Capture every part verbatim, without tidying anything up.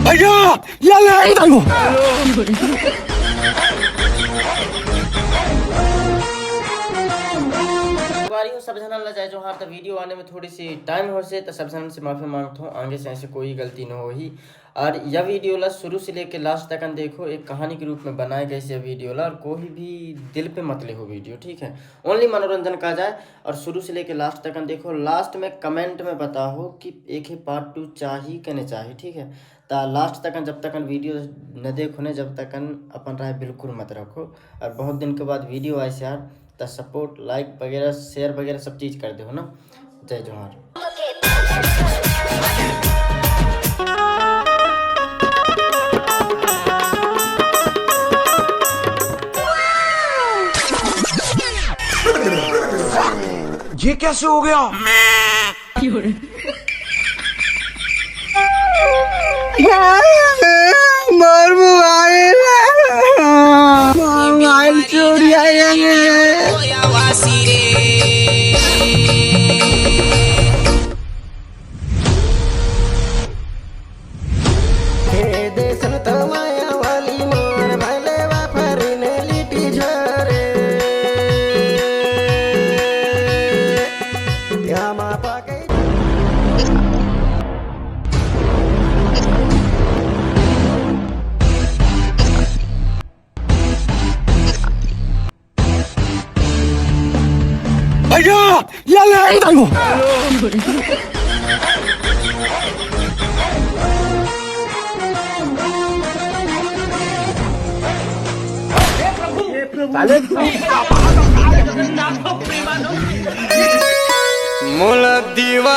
भैया, ये ले, इधर को। संगवारी हो, सब झन ला जय जोहार। त वीडियो आने में थोड़ी सी टाइम हो से, त सब झन से माफी मांगत हूँ, आगे से ऐसे कोई गलती न होही। और यह वीडियो ला शुरू से लेके लास्ट तक देखो, एक कहानी के रूप में बनाए गए इस वीडियो ला, और कोई भी दिल पे मत ले हो वीडियो, ठीक है, ओनली मनोरंजन का जाए। और शुरू से लेके लास्ट तक देखो, लास्ट में कमेंट में बताओ कि एक ही पार्ट टू चाही के नहीं चाही, ठीक है। त लास्ट तक जब तक वीडियो न देखो ने, जब तक अपन राय बिल्कुल मत रखो। और बहुत दिन के बाद वीडियो आए यार, त सपोर्ट, लाइक वगैरह, शेयर वगैरह सब चीज़ कर दे हो ना। जय जोहार। ये कैसे हो गया? मोर मोबाइल, मोर मोबाइल चोरी आएंगे। भैया, ये ले, इधर को।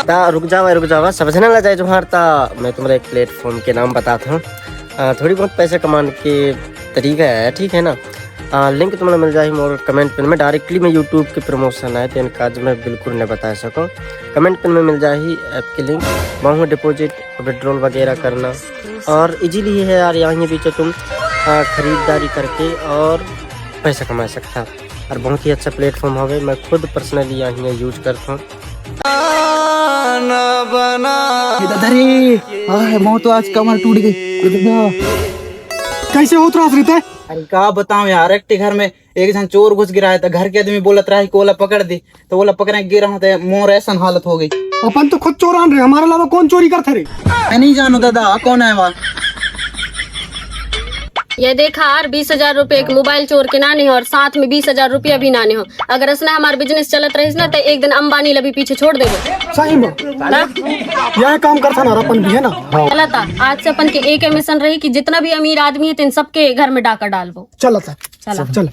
ता रुक जावा, रुक जावा, सब झन ला जय जोहार। ता मैं तुम्हारा एक प्लेटफॉर्म के नाम बताता हूँ। अ, थोड़ी बहुत पैसे कमाने के तरीका है, ठीक है ना। अ, लिंक तुम्हारा मिल जाही मोर कमेंट पिन में। डायरेक्टली मैं यूट्यूब के प्रमोशन आए, तेन काज मैं बिल्कुल नहीं बता सकूँ। कमेंट पिन में मिल जाही ऐप की लिंक। वहाँ डिपॉजिट, विड्रॉल वगैरह करना और इजीली है यार। यहाँ बीच तुम, अ, खरीदारी करके और पैसा कमा सकता। और बहुत ही अच्छा प्लेटफॉर्म हवे, मैं खुद पर्सनली यहाँ यूज करता हूँ। ए दादा रे, आह, मोर तो आज कमर टूट गई। अरे दादा, कैसे होत रहा रहता है? अरे का बताऊं यार, एक ठे घर में एक झन चोर घुस गिरा है, तो घर के आदमी बोलत रहा कि ओला पकड़ दे, तो ओला पकड़े गिरा हूं, तो मोर ऐसन हालत हो गई। अपन तो खुद चोरान रे, हमारे अलावा कौन चोरी करथे रे? मैं नहीं जानू दादा, कौन है वहाँ? ये देखा यार, बीस हजार रुपए एक मोबाइल चोर के नाने हो और साथ में बीस हजार रुपया भी नाने हो। अगर असना हमार बिजनेस चलत रहिस ना, तो एक दिन अंबानी ला भी पीछे छोड़ देबो। सही में। ना? यह काम करता ना अपन भी है ना। हाँ। चला ता, आज से अपन के एक मिशन रही कि जितना भी अमीर आदमी है, तेन सबके घर में डाका डालबो। चला ता। चला। चल।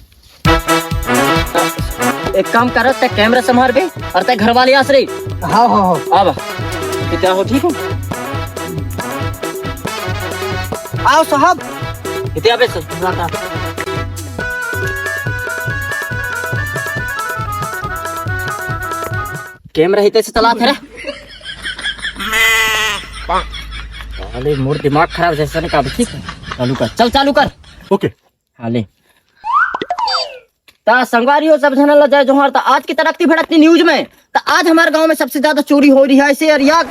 एक काम कर, तै कैमरा संभार बे, और तै घर वाले आस रे। हाँ, हाँ, हाँ। अब, क्या हो, ठीक हो? आओ साहब। इते आबे सर। कैमरा ही तैसे चला थे रे। अरे, मोर दिमाग खराब जैसा नहीं, का ठीक है? चालू कर, चल, चालू कर। ओके। हाँ, ले। ता संगवारी हो, सब झन ला जय जोहार। ता आज की तड़कती भड़कती न्यूज में, ता आज हमारे गांव में सबसे ज्यादा चोरी हो रही है, ऐसे यार, या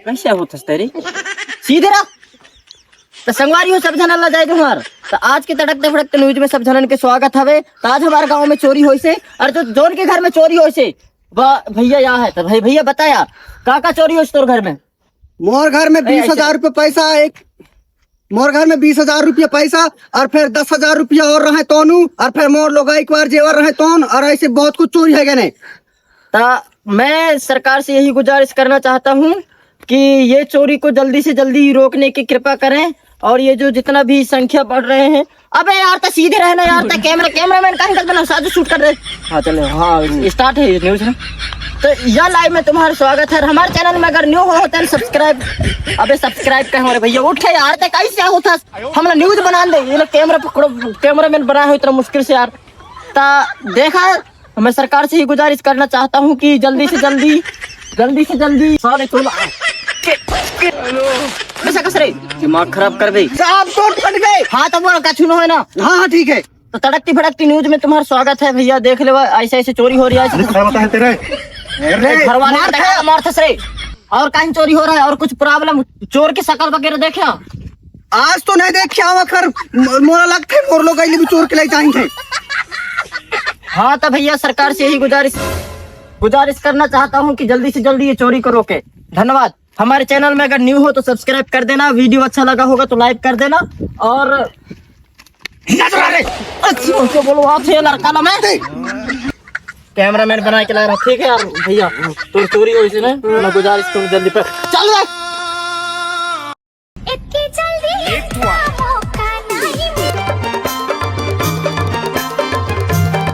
कैसे हो थस तेरी? सीधे रहा। ता संगवारी हो, सब झन ला जय जोहार। ता आज की तड़कते भड़कते न्यूज में सब झनन के स्वागत हवे। ता आज हमारे गांव में चोरी होइसे, और जो जोन के घर में चोरी होइसे, भैया या है, तो भाई, भैया बताया, का का चोरी होइसे तोर घर में? मोर घर में ए, ऐसे बीस हजार रुपये पैसा, एक मोर घर में बीस हजार रुपये पैसा, और फिर दस हजार रुपया और रहे तोनू, और फिर मोर लोगाई कुआर जेवर रहे तोन, और ऐसे बहुत कुछ चोरी है गए। ता मैं सरकार से यही गुजारिश करना चाहता हूँ कि ये चोरी को जल्दी से जल्दी रोकने की कृपा करें, और ये जो जितना भी संख्या बढ़ रहे हैं, अबे यार, तो सीधे रहना यार, तो कैमरा, कैमरामैन का एंगल बना, साजू शूट कर रहे। हाँ, चलो, हाँ, स्टार्ट है ये न्यूज है। तो यह लाइव में तुम्हारा स्वागत है। हमारे चैनल में अगर न्यू हो तो सब्सक्राइब, अबे सब्सक्राइब कहे हमारे भैया, उठे यार, ते कैसे हो था? हम लोग न्यूज बना दे, ये लोग कैमरा पकड़ो, कैमरामैन बना हो इतना मुश्किल से यार। ता देखा, मैं सरकार से ही गुजारिश करना चाहता हूँ कि जल्दी से जल्दी, जल्दी से जल्दी, सारे चोला। कैसा कस रे? दिमाग खराब कर बे। साहब, चोट फट गए। हाँ, तो बोला, कछु न होय ना। हाँ, हाँ, ठीक है। तो तड़कती भड़कती न्यूज में तुम्हारा स्वागत है भैया। देख ले, ऐसे ऐसे चोरी हो रही है। अरे, खड़ा होता है तेरे। अरे, घर वाले मार मार था। मार था सरे। और कहीं चोरी हो रहा है और कुछ प्रॉब्लम, चोर की शकल वगैरह देखे हो? आज तो नहीं देखे हो, अखर म-, मोला लगथे मोर लोग अइले भी चोर के लाइक आइन थे। हाँ तो भैया, सरकार से यही गुजारिश गुजारिश करना चाहता हूँ कि जल्दी से जल्दी ये चोरी को रोके। धन्यवाद। हमारे चैनल में अगर न्यू हो तो सब्सक्राइब कर देना, वीडियो अच्छा लगा होगा तो लाइक कर देना। और नजर आ रहे। अच्छी उनको बोलो, आप ये लड़का ना मैं कैमरामैन बना के ला रहा, ठीक है यार। भैया, तो चोरी हो इसे ना, मैं गुजारिश करूँ जल्दी पर चल रहा। इतनी जल्दी मौका नहीं मिला।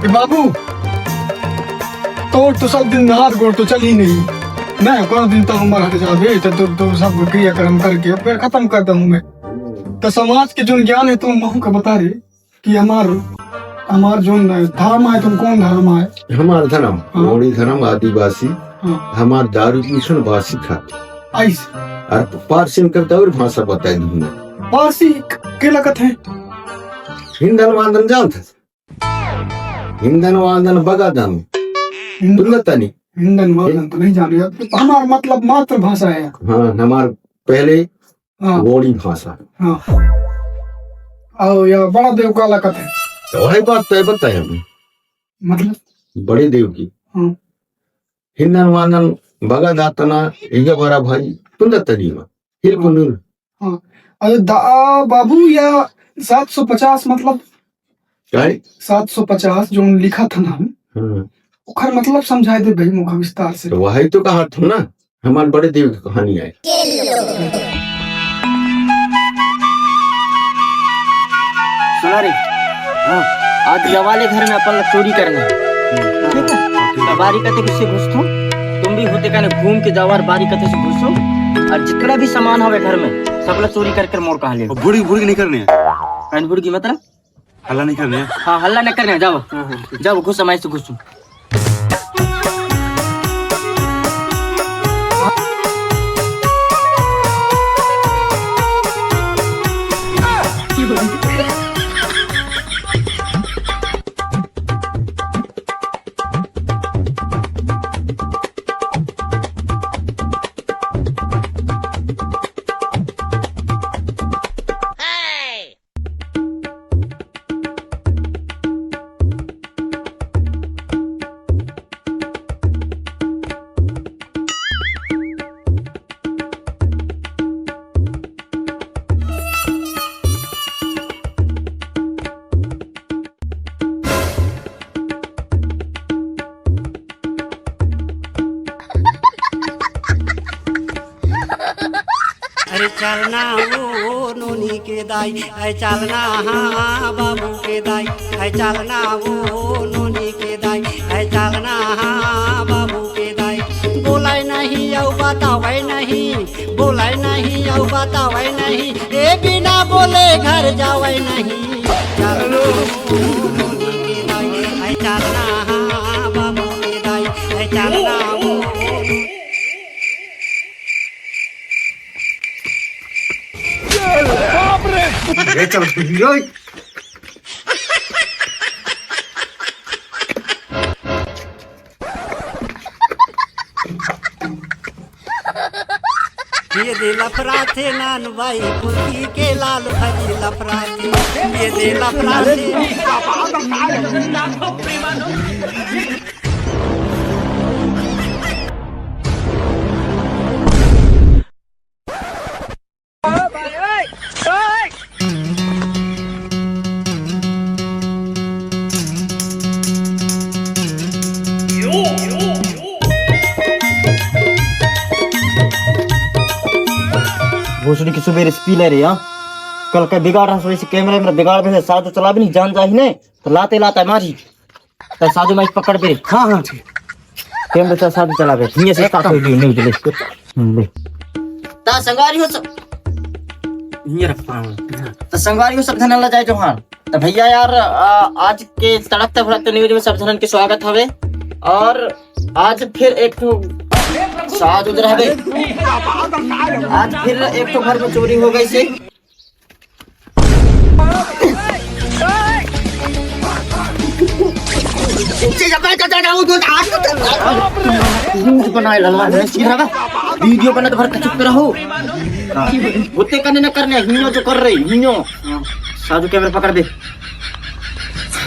ए बाबू, तोर तो सब दिन हाथ गोड़ तो चल ही नहीं। मैं कोनो दिन तो उम्र हट जावे तो तोर तो सब क्रियाक्रम करके फिर खत्म कर दूँ मैं। तो समाज के जो ज्ञान है तुम महू का बता रहे कि हमार हमार जो धर्म है तुम कौन धर्म है? हमार धर्म हाँ। गोंडी धर्म आदिवासी। हाँ। हमार दारू पीछन बासी खात। आइस। और पारसिन करता और भाषा बताई दी मैं। पारसी के लगत है? हिंदन वांदन जानत है? हिंदन वांदन बगा दाम। हिंद- तुलतनी। हिंदन वांदन तो नहीं जाने यार। हमार मतलब मातृभाषा है। हाँ, हमार पहले हाँ। गोंडी भाषा। हाँ। और या बड़ा देव का लगत है? तो वही बात तो है, बताए हम। मतलब? बड़े देव की। हाँ। हिंदन वांदन बगा दातना, इगा बड़ा भाई, तुलतनी मा। हिल हाँ। पुनुल। हाँ। अरे दा बाबू या सात सौ पचास मतलब? काय? सात सौ पचास जो लिखा था ना हम, हाँ। ओखर मतलब समझाए दे भाई मोका विस्तार से। तो वही तो कहा था ना, हमार बड़े देव की कहानी आए। सुना रे, हाँ, आज ये वाले घर में अपन ला चोरी करना है, ठीक है? तो बारी कते किससे घुसथो, तुम भी होते कहने घूम के जाओ और बारी कते से घुसो, और जितना भी सामान हवे घर में, सब ला चोरी करके मोर कहा ले। और बुढ़ी, बुढ़ी नहीं करनी है। कान बुढ़ी मतलब? हल्ला नहीं करने। हाँ, हल्ला नहीं करने, जाओ। हाँ, हाँ, ठीक। जाओ, घुस, समाज से घुसो। अरे चलना वो नोनी के दाई, अरे चलना हाँ बाबू के दाई, अरे चलना वो नोनी के दाई, अरे चलना हाँ बाबू के दाई। बोलाय नहीं अउ बतावय नहीं, बोलाय नहीं अउ बतावय नहीं, ए बिना बोले घर जावय नहीं। चलना वो नोनी के दाई, अरे चलना हाँ बाबू के दाई, अरे चलना वो बाप रे! ले चल, ले। ये दे लफरा थे नान भाई, कुल्फी के लाल भाई लफरा थे, ये दे लफरा थे। भोसड़ी की सुबह से पी ले रही, हाँ? कल का बिगाड़ रहा, वैसे कैमरा में बिगाड़ में साथ चला भी नहीं, जान जा ही नहीं, तो लाते लाता मारी। तो साधु माइक पकड़ बे। हाँ, हाँ, ठीक। कैमरे से साधु चला बे। ये से एकदम। साधु न्यूज ले। हम्म, ले। ता संगवारी हो सब। ये रख पाऊँ। ता संगवारी हो सब धनन ला जाए जोहार। तो भैया यार, आ, आज के तड़कते भड़कते न्यूज में सब धनन के स्वागत हवे। और आज फिर एक ठो साधु रहबे। आज फिर एक ठो घर में चोरी हो गई से। नीचे जा, बैठ जा, जा, जा, वो जो आज तो न्यूज बनाए ललवा, मैं सीधा रहा। वीडियो बना तो भर के चुप रहो। हाँ। बुत्ते करने न करने, हियो जो कर रही, हियो। हाँ। साजू कैमरा पकड़ दे।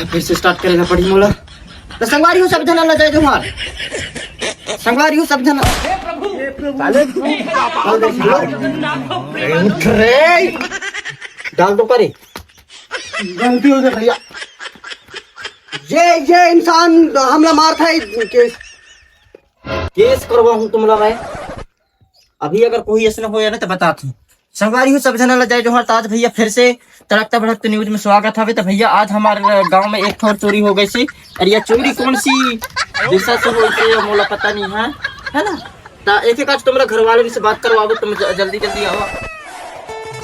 फिर से स्टार्ट करेगा पड़ी मोला। तो संगवारी हो सब जना ला जय जोहार। संगवारी हो सब जना। साले, उठ रे। डाल दो करे। गलती हो गई भैया। ये, ये इंसान हमला मार था, ये केस। केस करवा हूँ तुमला मैं। अभी अगर कोई ऐसा होया ना तो बता तू। संगवारी हो सब जना ला जय जोहार। तो आज भैया फिर से तड़कता भड़कता न्यूज में स्वागत हवे। तो भैया आज हमारे गांव में एक ठो और चोरी हो गई सी। और ये चोरी कौन सी दिशा से होई से मोला पता नहीं है, है ना? तो एक एक आज तुम्हारा घर वाले भी से बात करवाओ, तुम ज-, जल्दी जल्दी आओ।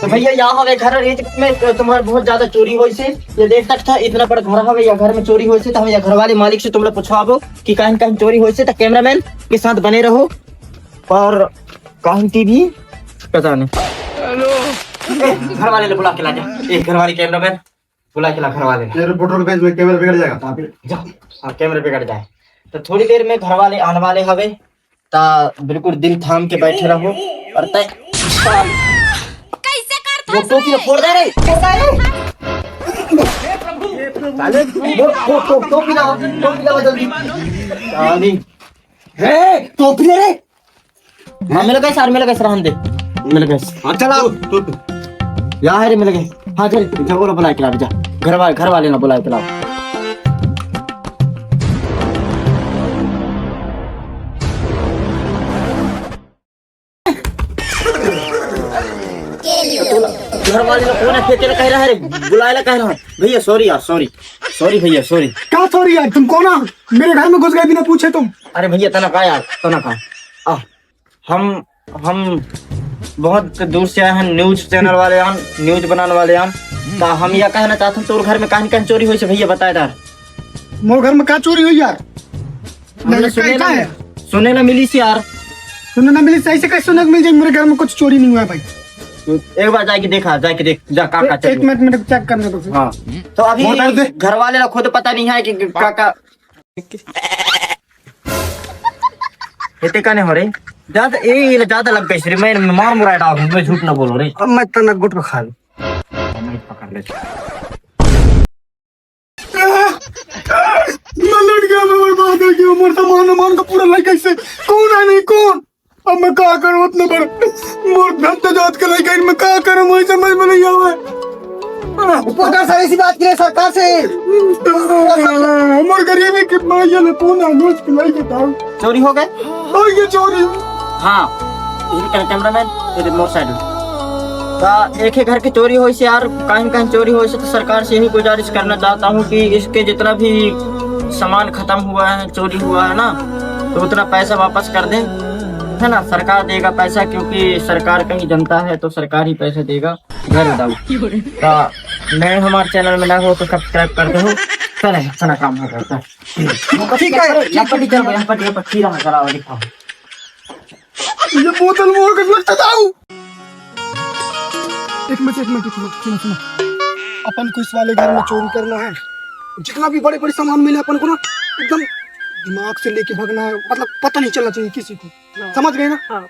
तो भैया यहाँ हवे घर, ये में तुम्हारा बहुत ज्यादा चोरी होई से। ये देख सकता है इतना बड़ा घर हवे, या घर में चोरी होई से। तो हम या घर वाले मालिक से तुमला पूछवाबो कि कहीं कहीं चोरी होई से। तो कैमरामैन के साथ बने रहो। और कहीं टीवी पता नहीं। ए, घर वाले ने बुला के ला जा। ए, घर वाले कैमरामैन बुला के ला घर वाले। तेरे फोटो के पेज में कैमरा बिगड़ जाएगा। जा, हाँ, कैमरा बिगड़ जाए। तो थोड़ी देर में घर वाले आने वाले हवे। ता बिल्कुल दिल थाम के बैठे रहो। और तय कैसे करता वो टोपी फोड़ दे रे, फोड़ दे रे। साले, वो, वो, वो टोपी ना, टोपी ना जल्दी। साली। रे, टोपी दे रे। हाँ, मिल गए सर, मिल गए सर, हम दे। मिल गए। हाँ, चला। तू, तू, तू। यहाँ है रे, मिल गए। हाँ, चल, चल, बोलो, बुला के ला, जा। घर वाले, घर वाले ना बुला के लाओ। घर वाले लोग कौन है? फेंके ला कह रहा है रे, बुलाए ला कह रहा है। भैया, सॉरी यार, सॉरी। सॉरी भैया, सॉरी। क्या सॉरी यार, तुम कौन हो? मेरे घर में घुस गए बिना पूछे तुम। अरे भैया, तना का यार, तना का। आ, हम, हम बहुत दूर से आए हैं, न्यूज चैनल वाले हैं, न्यूज बनाने वाले हैं। तो हम यह कहना चाहते हैं, तोर घर में कहीं, कहीं चोरी हुई से भैया, बताए यार। मोर घर में का चोरी हुई यार? हमने नहीं, सुने का ना, है? सुने ना मिली सी यार। सुने ना मिली सी, ऐसे कैसे सुने को मिल जाए? मेरे घर में कुछ चोरी नहीं हुआ है भाई। एक बार जाके देखा, जाके देख, जा, का, का एक, एक चोरी। मिनट, मेरे को चेक करने दो फिर। हाँ। तो अभी मोटर दे। घर वाले ला खुद पता नहीं है कि का, का। हेते का नहीं हो रे? ज्यादा, ए, ये ज्यादा लग गई रे। मैं मार मुराई डाल दूं, मैं झूठ ना बोलूं रे। अब मैं तना गुट को खा लूं। मैं पकड़ ले। मैं लड़ गया, मैं बर्बाद हो गया, मोर सामान वामान का पूरा लग गया इससे। कौन है नहीं कौन? अब मैं का करूं उतने बड़े? मोर धन तो जात के लग गई, मैं का करूं, मुझे समझ में नहीं आवे। पता सर, इसी बात के लिए सरकार से। मोर गरीबी कितना, ये ले, कौन है, मुझे नहीं बताओ। चोरी हो गए? और ये चोरी। हाँ, ये कर कैमरामैन, ये मोर साइड। तो एक ही घर की चोरी होई से यार, कहीं कहीं चोरी होई से, तो सरकार से यही गुजारिश करना चाहता हूँ कि इसके जितना भी सामान खत्म हुआ है, चोरी हुआ है ना, तो उतना पैसा वापस कर दें, है ना। सरकार देगा पैसा, क्योंकि सरकार कहीं जनता है तो सरकार ही पैसा देगा। घर दाऊ। तो मैं हमारे चैनल में ना हो तो सब्सक्राइब कर दो। चले, अपना काम हो जाता है। ठीक है, यहाँ पर नहीं चलो, यहाँ पर, यहाँ पर खीरा में चलाओ, दिखाओ। ये बोतल मोर के लगता था। एक मिनट, एक मिनट, एक मिनट, सुनो, सुनो। अपन को इस वाले घर में चोरी करना है। जितना भी बड़े बड़े सामान मिले अपन को ना, एकदम दिमाग से लेके भागना है, मतलब पता नहीं चलना चाहिए किसी को। हाँ। समझ गए ना? हाँ।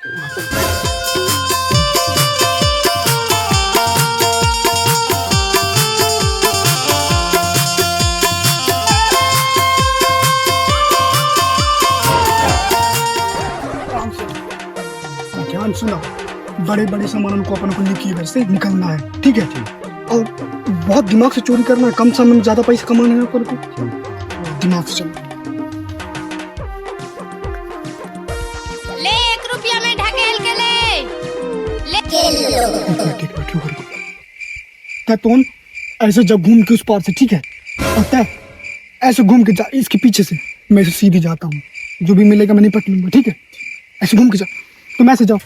ध्यान सुनो, बड़े बड़े सामानों को अपन को लेके घर से निकलना है, ठीक है? और बहुत दिमाग से चोरी करना है, कम समय में ज्यादा पैसे कमाना है अपन को। दिमाग से चलो। ले, एक रुपया में ढकेल के ले। ले। एक मिनट, एक मिनट, रुको, रुको। तय तोन ऐसे जब घूम के उस पार से, ठीक है, और तय ऐसे घूम के जा इसके पीछे से, मैं ऐसे सीधे जाता हूँ, जो भी मिलेगा मैं निपट लूंगा, ठीक है? ऐसे घूम के जा, तुम ऐसे जाओ।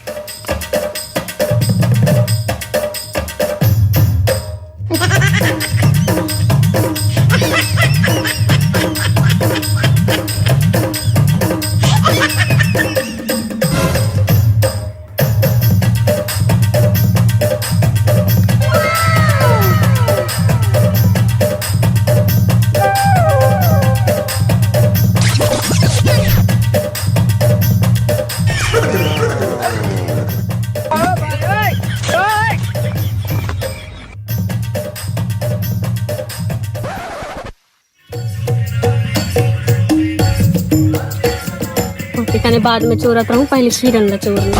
बाद में चोरत रहूं, पहले खीरन ला चोर लूं।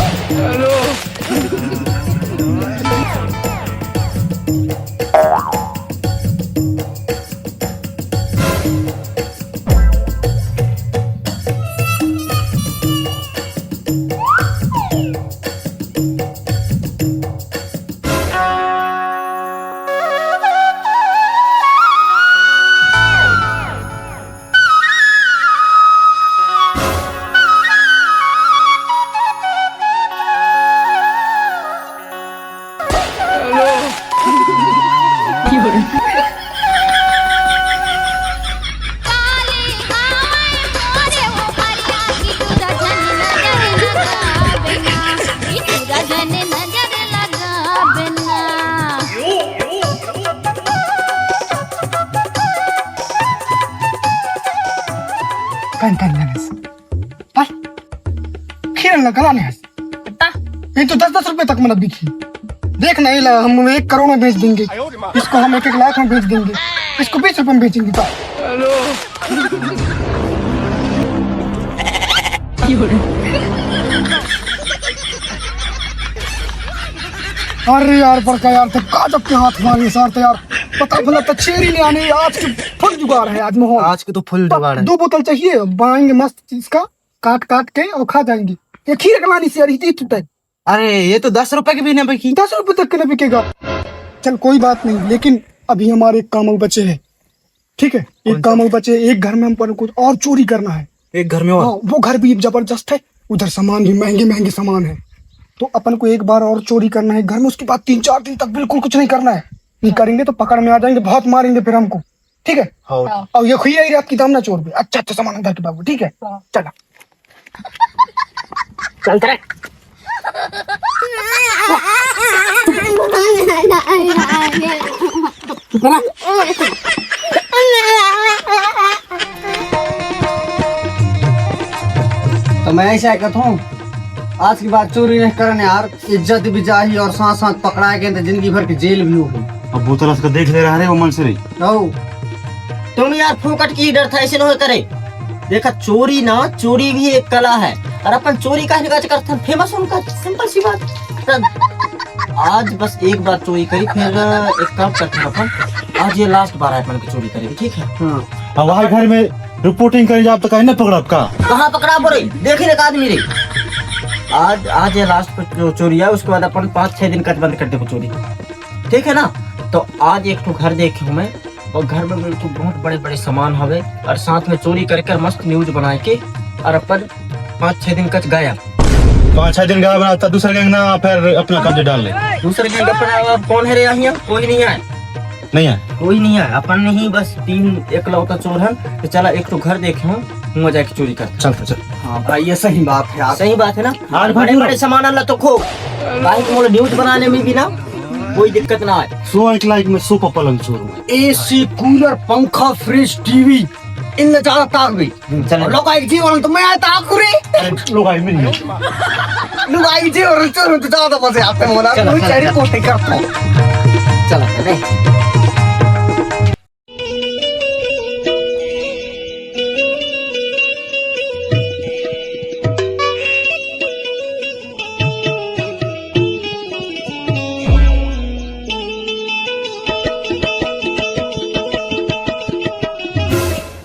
कान, कान, कान। पर खीरन ला कला ने हस। ये तो दस दस रुपए तक में बिकी। देख ना, ये ला हम एक करोड़ में बेच देंगे, इसको हम एक एक लाख में बेच देंगे, इसको बीस रुपए में बेचेंगे। पर अरे यार, पर का यार, तो का जब के हाथ मारे सार, तो यार, पता भला तो चोरी नहीं आने। आज के फुल जुगाड़ है, आज माहौल। आज के तो फुल जुगाड़ है। दो बोतल चाहिए, बनाएंगे मस्त इसका, काट काट के और खा जाएंगे। ये खीर कलानी से यार, इतनी टूटा है। अरे, ये तो दस रुपए की भी नहीं बिकी। दस रुपए तक के नहीं बिकेगा। चल, कोई बात नहीं, लेकिन अभी हमारे एक काम और बचे हैं, ठीक है? एक काम और बचे, एक घर में हम अपन को और चोरी करना है। एक घर में और? हाँ, वो घर भी जबरदस्त है, उधर सामान भी महंगे महंगे सामान है, तो अपन को एक बार और चोरी करना है घर में, उसके बाद तीन चार दिन तक बिल्कुल कुछ नहीं करना है। नहीं करेंगे तो पकड़ में आ जाएंगे, बहुत मारेंगे फिर हमको, ठीक है? हाँ। और ये खुई आई रात की दामना चोर भी, अच्छा अच्छा सामान अंदर के बाबू, ठीक है? हाँ। चला। चल तेरे। तो मैं ऐसा कहता हूँ, आज के बाद चोरी नहीं करने यार, इज्जत भी जाही और साथ साथ पकड़ा गए तो जिंदगी भर की जेल भी होगी। अब बोतल उसका देख ले रहा रे, वो मन से रही। तुम यार फोकट की डर था, ऐसे नहीं करे। देखा, चोरी ना, चोरी भी एक कला है। और अपन चोरी का निकाल करते हैं, फेमस उनका, सिंपल सी बात। तब आज बस एक बार चोरी करी, फिर एक काम करते हैं अपन, आज ये लास्ट बार है अपन की चोरी करेगी, ठीक है? हाँ। अब वहाँ घर में रिपोर्टिंग करी जाब तो कहीं ना पकड़ब का? कहाँ पकड़ा बोले, देखे एक आदमी रे। आज, आज ये लास्ट पे जो चोरी है, उसके बाद अपन पाँच छह दिन का बंद कर देबो चोरी, ठीक है ना? तो आज एक ठो घर देखे हूँ मैं, और घर में बिल्कुल बहुत बड़े बड़े सामान हवे, और साथ में चोरी करके मस्त न्यूज बनाए के और अपन पाँच छह दिन कच गायब। पाँच छह दिन गायब रहता, दूसरा गैंग ना फिर अपना कब्जे डाल ले। दूसरा गैंग अपना, अब कौन है रे यहाँ? कोई नहीं है। नहीं है? कोई नहीं है, अपन नहीं, बस तीन एकलौता चोर हन। तो चला एक तो घर देखे हूँ, वहाँ जाके चोरी कर। चल, चल। हाँ भाई, ये सही बात है, सही बात है ना। आज बड़े बड़े सामान ला तो खो, भाई तुम न्यूज बनाने में भी ना कोई दिक्कत ना आए। सौ एक लाइक में सौ पलंग चोर हुआ। एसी, कूलर, पंखा, फ्रिज, टीवी, इनने ज्यादा ताक भी। चलो। लोग आए जीवन तो मैं आया ताक रे। अरे, लोग आए मिल गए। लोग आए जीवन तो, तो ज्यादा मजे आते हैं, मोला। चलो, कोई चलो, चेहरे चलो। पोते करता हूँ। चलो, चलो।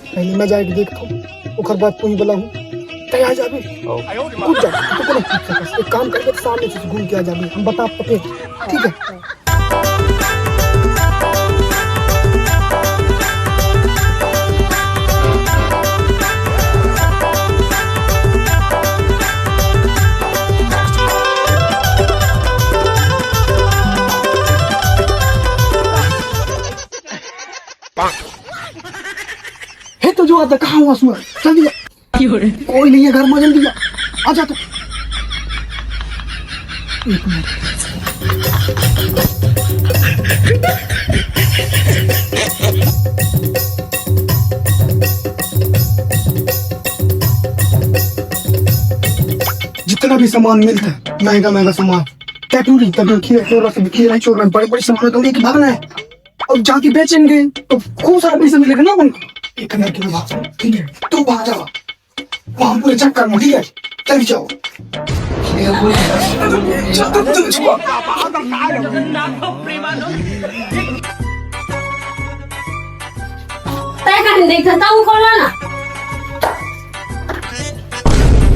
पहले मैं जाके देखता हूँ, ओकर बाद तू ही बुलाहूँ। तैयार जाबे। कूद जा, तू को नहीं पूछ सकस। एक काम करके सामने से घूम के आ जाबे, हम बता पते। ठीक है। हे तो जो आता, कहाँ हुआ सुअर? जल्दी आ। कोई नहीं है घर में, जल्दी आ। आ जा तू। एक मिनट। जितना भी सामान मिलता है, महंगा महंगा सामान, टैटू भी, तभी खीरा, खीरा, खीरा, चोर, बड़े बड़े सामान तो लेके भागना है। और जाके बेचेंगे तो खूब सारा पैसा मिलेगा ना अपन को। एक अंदर की बात है, ठीक है, तू बाहर जा, वहां पूरे चेक करना, ठीक है? चल जाओ। तय कर देख सकता हूँ, खोलना ना।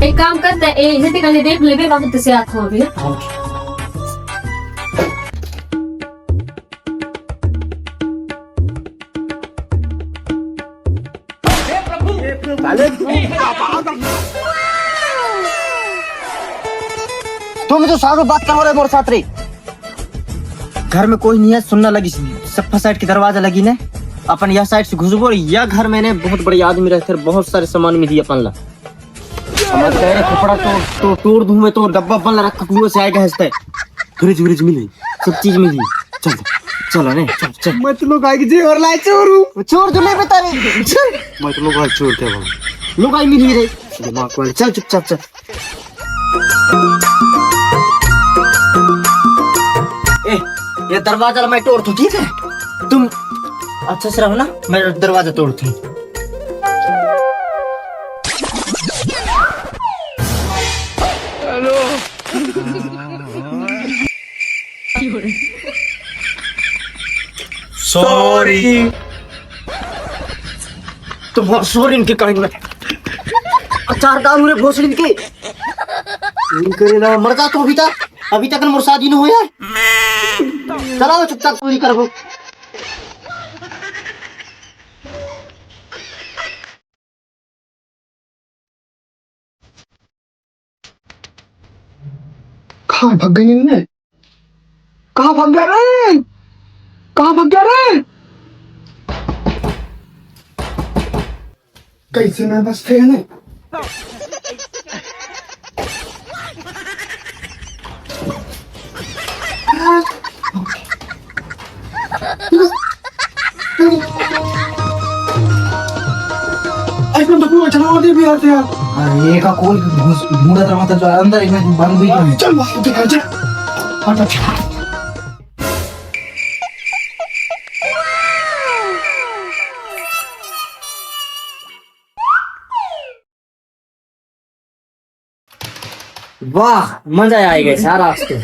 एक काम करते हैं, ए, इसे कहीं देख लेबे, बाबू, तुझसे हाथ हो गया। तुम तो सारू बात करो रे मोर साथ रे। घर में कोई नहीं है, सुन्ना लगी, सफा साइड की दरवाजा लगी ने। अपन यह साइड से घुसबो, या घर में ने बहुत बड़े आदमी रहते, बहुत सारे सामान मिली अपन ला। समझ गए रे, कपड़ा तो, तो तोड़ दूं मैं, तो डब्बा बंद रख, कुएं से आएगा हंसता है। फ्रिज व्रिज मिली, सब चीज मिली। चल, चल, अरे, चल, चल। मैं तो लोग आएगी जी और लाए चोर हूँ। चोर तो नहीं बता रहे। चल। मैं तो लोग आए चोर क्या बाबू? लोग आई मिली रे। दिमाग वाले, चल चुपचाप चल। ए, ये दरवाजा मैं तोड़ दूं, ठीक है? तुम अच्छे से रहो ना, मैं दरवाजा तोड़ दूं। सॉरी। तो बहुत सॉरी इनके कहेंगे। अचार डालू रे भोसड़ी इनके। इनके रे ना मर जा तू अभी तक। अभी तक मोर शादी नहीं हुआ। चलाओ चुपचाप पूरी करबो। कहाँ भाग गई इनने? कहाँ भाग गया रे? कहाँ भाग गया रे? कैसे मैं बस थे ने? एकदम तो पूरा चला दे भी आते यार। अरे, ये का कोई घुस-, ढूंढा था, मतलब, जो अंदर एक में बंद भी नहीं। चल, बाहर दिखा, चल। हट, हट। वाह, मजा आ गया सारा आज तो।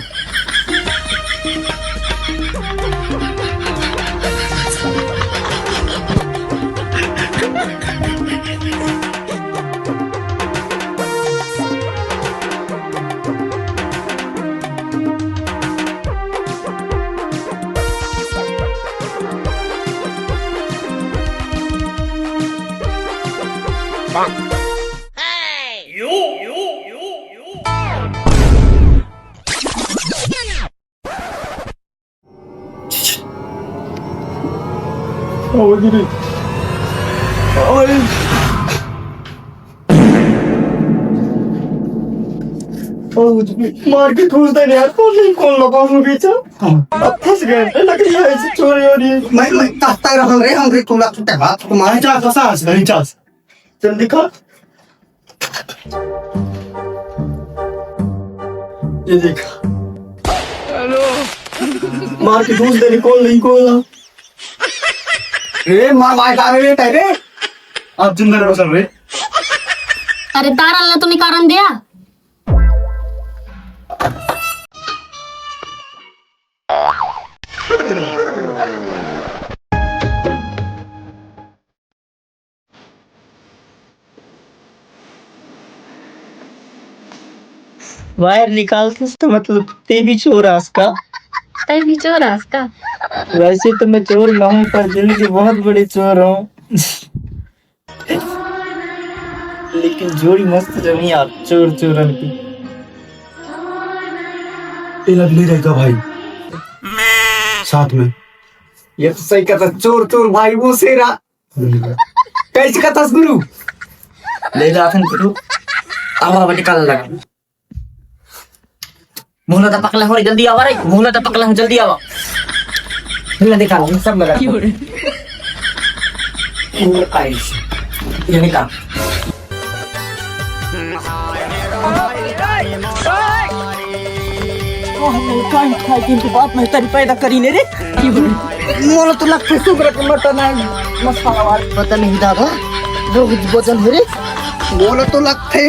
मार के ठूस दे यार, कौन नहीं, कौन लगा हूँ पीछे। अब फंस गए, लग रही है ऐसी चोरी हो रही है। मैं, मैं कहता रहा रे, हम रे, तोला टूटे बात को मारे। चास, सांस, नहीं चास। जल्दी कर। ये देख। मार के ठूस दे, कौन नहीं, कौन ना। ए, मार, मार, मार, मार, मार। आप जिंदा रहो सब रे। अरे तारा अल्लाह तो निकालन दिया। वायर निकालते तो मतलब ते भी चोर आस का। तै भी चोर आस का। वैसे तो मैं चोर ना हूँ, पर दिल के बहुत बड़े चोर हूँ। लेकिन जोड़ी मस्त जमी यार, चोर चोरन की। ये लग नहीं रहेगा भाई साथ में। ये तो सही कहता, चोर चोर भाई वो शेरा। कैसे कहता गुरु? ले जा अखन गुरु। आवा, आवा, निकाल लगा। मुंह ला तो पकला हो रे, जल्दी आवा रे। मुंह ला तो पकला हो, जल्दी आवा। ले निकाल, ये सब लगा। ये आइस। ये निकाल। काहे नहीं, काहे खाए दिन के बाद मैं तेरी पैदा करी ने रे। मोला तो लगता है सुगर के मटन है, मसाला वाला। पता नहीं दादा, बहुत वजन है रे। मोला तो लगथे,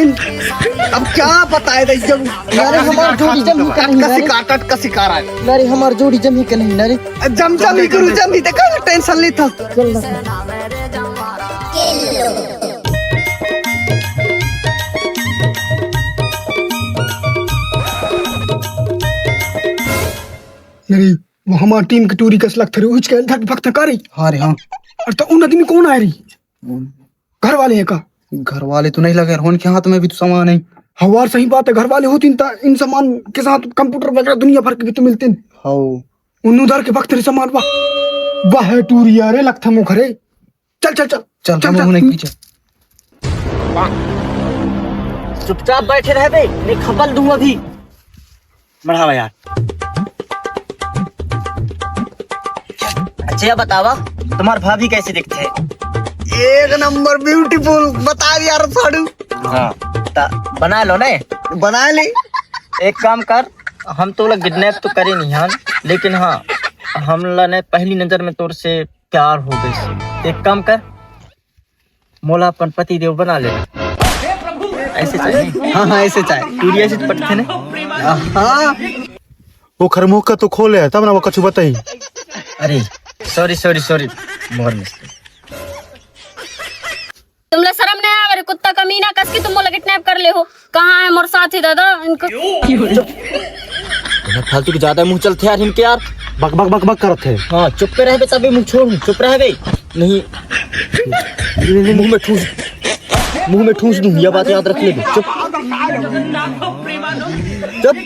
अब क्या बताए दे जब। अरे, हमार जोड़ी जम ही का नहीं, कसी अरे। काटत, कसी कारत। अरे, हमार जोड़ी जम ही का नहीं, अरे। जम, जम ही गुरु, जम ही, देखा ना, tension लेता। चल, रख। अरे, वो हमार team के टूरी कस लगथे रे, उहिच के धक भक थका रही। हाँ रे, हाँ। अरे, तो उन आदमी कौन आए रही? घर वाले हैं का? घर वाले तो नहीं लगे, रोहन के हाथ में भी तो सामान है। हवार सही बात है, घर वाले होती त इन सामान के साथ computer वगैरह दुनिया भर के भी तो मिलते हैं। हाँ। उन्नू धर के भक्त रे सामान, वाह। वाह है टूरी यार, लगथा मोखरे। चल, चल, चल। चल, चल, हम चल। उन्हें खींचे। चुपचाप बैठे रह बे, नहीं खपल दूं अभी। बढ़ावा यार। अच्छा, ये बतावा, तुम्हार भाभी कैसे दिखते हैं? एक नंबर beautiful, बता यार साड़ू। हाँ, ता बना लो ने। बना ले। एक काम कर, हम तो लोग किडनैप तो करे नहीं हन, लेकिन हाँ, हम ला ने पहली नजर में तोर से प्यार हो गई। एक काम कर, मोला अपन पति देव बना ले। ऐसे चाहिए। हाँ, हाँ, ऐसे चाहे। टूरी ऐसे पटथे ने। हाँ। वो खरमुख का तो खोले है, तब ना वो कछु बताई। अरे, sorry, sorry, sorry, मोर mistake। तुमला शर्म नहीं आवे रे, कुत्ता कमीना, कस के तुम मोला किडनैप कर ले हो। कहाँ है मोर साथी दादा? इनको चुप। फालतू के ज्यादा मुंह चलथे यार इनके यार। बक बक बक बक करत है। हाँ, चुप पे रह बे, तभी मुंह छोड़, चुप रह बे। नहीं, मुंह में ठूस, मुंह में ठूस दूं, ये बात याद रख ले बे। चुप, चुप।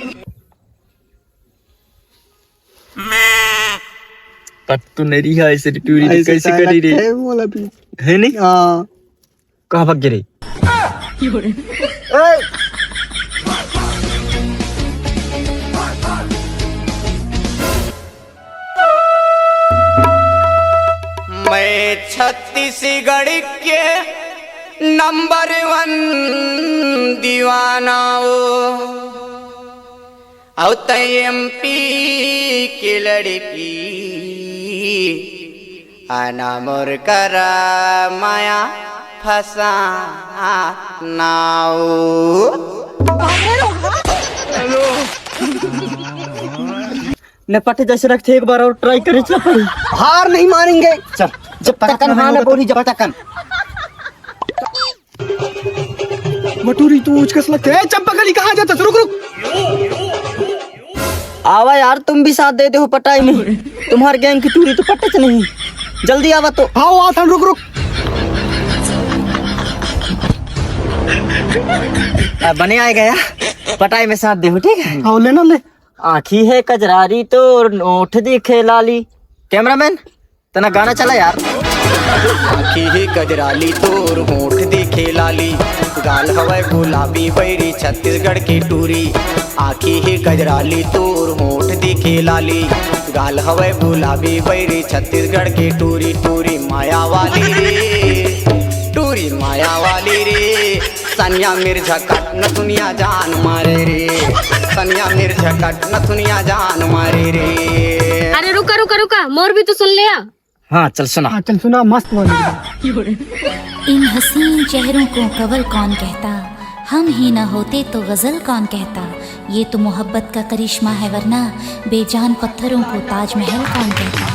पट्टू नहीं रही है ऐसे टूरी तो ऐसे कैसे चाय करी रे? लगता है मोला भी। है नहीं? हाँ। कहाँ भाग गे रे? ए! मैं छत्तीसगढ़ के नंबर वन दीवाना ओ। अउ तैं एमपी के लड़की, आना मोर करा माया फसाना ओ। ने पटे जैसे रखथे, एक बार और ट्राई करे, चल। हार नहीं मानेंगे। चल, जब तक हाँ ना बोली, जब तक। मटूरी तू उचकस लगथे। ए, चंपा कली, कहाँ जाथस? रुक, रुक। आवा यार, तुम भी साथ दे दे हो पटाई में। तुम्हार गैंग की टूरी तो पटच नहीं। जल्दी आवा तो। आओ, आ थन, रुक, रुक। आ, बने आए गया, पटाई में साथ दे हो, ठीक है? आओ, लेना ले। आँखी है कजरारी तो ओठ दिखे लाली। कैमरामैन, तना गाना चला यार। आँखी ही कजराली तोर होठ दिखे लाली, गाल हवय गुलाबी बैरी छत्तीसगढ़ के टूरी। आँखी ही कजराली तोर होठ दिखे लाली, गाल हवय गुलाबी बैरी छत्तीसगढ़ के टूरी। टूरी माया वाली रे, टूरी माया वाली रे, सनिया मिर्झा कट नथुनिया जान मारे रे, सनिया मिर्झा कट नथुनिया जान मारे रे। अरे रुका, रुका, रुका, मोर भी तो सुन ले। हाँ, चल सुना। हाँ, चल सुना, मस्त बन गया। इन हसीन चेहरों को कंवल कौन कहता, हम ही ना होते तो गजल कौन कहता। ये तो मोहब्बत का करिश्मा है, वरना बेजान पत्थरों को ताजमहल कौन कहता।